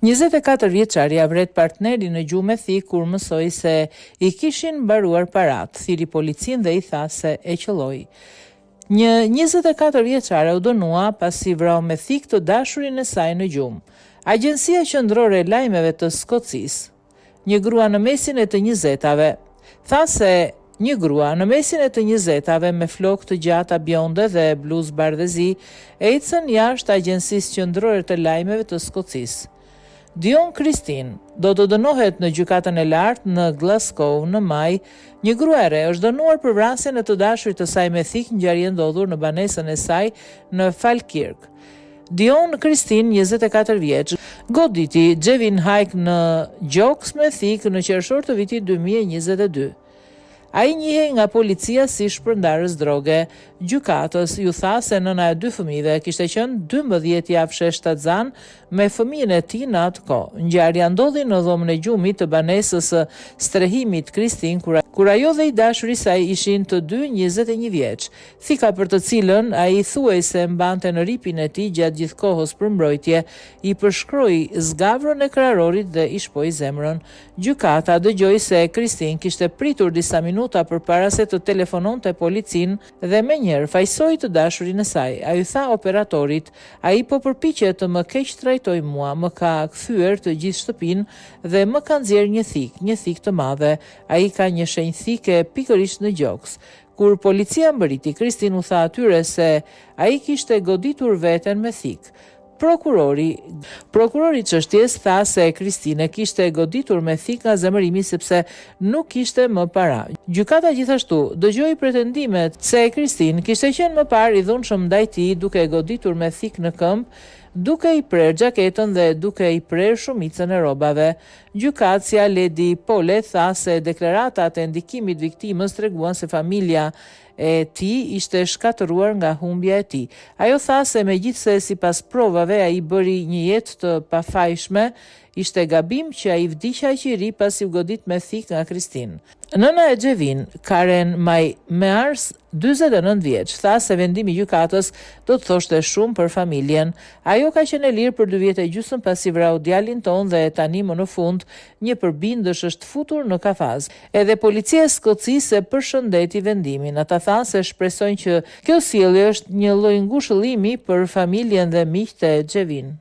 24 vjeçarja vret partnerin në gjumë me thikë kur mësoi se i kishin mbaruar paratë, thirri policinë dhe i tha se e qëlloi. Një 24 vjeçare u dënua pasi vrau me thikë të dashurin e saj në gjumë. Agjencia Qendrore e Lajmeve të Skocisë, një grua në mesin e të njëzetave, tha se një grua në mesin e të njëzetave me flokë të gjata bjonde dhe bluzë bardhezi ecën jashtë Agjencisë Qendrore të Lajmeve të Skocisë. Dion Christine do të dënohet në Gjykatën e Lartë në Glasgow në maj. Një grua e re është dënuar për vrasjen e të dashurit të saj me thikë, ngjarje e ndodhur në banesën e saj në Falkirk. Dion Christine, 24 vjeç, goditi Xhevin Haik në gjoks me thikë në qershor të vitit 2022. Ai njihej nga policia si shpërndarës droge. Gjykatës iu tha se nëna e dy fëmijëve kishte qenë 12 javëshe shtatzanë me fëmijën e tij në atë kohë. Ngjarja ndodhi në dhomën e gjumit të banesës së strehimit Christine kur kur ajo dhe i dashuri i saj ishin të dy 21 vjeç. Thika për të cilën ai thuhej se mbante në rripin e tij gjatë gjithë kohës për mbrojtje, i përshkroi zgavrën e kraharorit dhe i shpoi zemrën. Gjykata dëgjoi se Christine kishte pritur disa minuta përpara se të telefononte policinë dhe menjëherë fajësoi të dashurin e saj. Ai i tha operatorit, Ai po përpiqet të më keqtrajtojë mua, më ka kthyer të gjithë shtëpinë dhe më ka nxjerrë një thikë, një thikë të madhe. Ai ka një shenjë thike pikërisht në gjoks. Kur policia mbërriti, Christine u tha atyre se ai kishte goditur veten me thikë. Prokurori Prokurori i çështjes tha se Christine kishte goditur me thikë nga zemërimi sepse nuk kishte më para. Gjykata gjithashtu dëgjoi pretendimet se Christine kishte qenë më parë i dhunshëm ndaj tij duke e goditur me thikë në këmbë, duke i prerë xhaketën dhe duke i prerë shumicën e rrobave. Gjykatësja Ledi Pole tha se deklaratat e ndikimit viktimës treguan se familja e tij ishte shkatërruar nga humbja e tij. Ajo tha se megjithëse sipas provave ai bëri një jetë të pafajshme, ishte gabim që ai vdiq aq i ri pasi u godit me thikë nga Christine. Nëna e Xhevin, Karen May Mears, 49 vjeç, tha se vendimi i gjykatës do të thoshte shumë për familjen. Ajo ka qenë e lirë për dy vjet e gjysmë pasi vrau djalin tonë dhe tani më në fund një përbindësh është futur në kafaz. Edhe policia e Skocisë e përshëndeti vendimin. Ata thanë se shpresojnë që kjo sjellje është një lloj ngushëllimi për familjen dhe miqtë e Xhevin.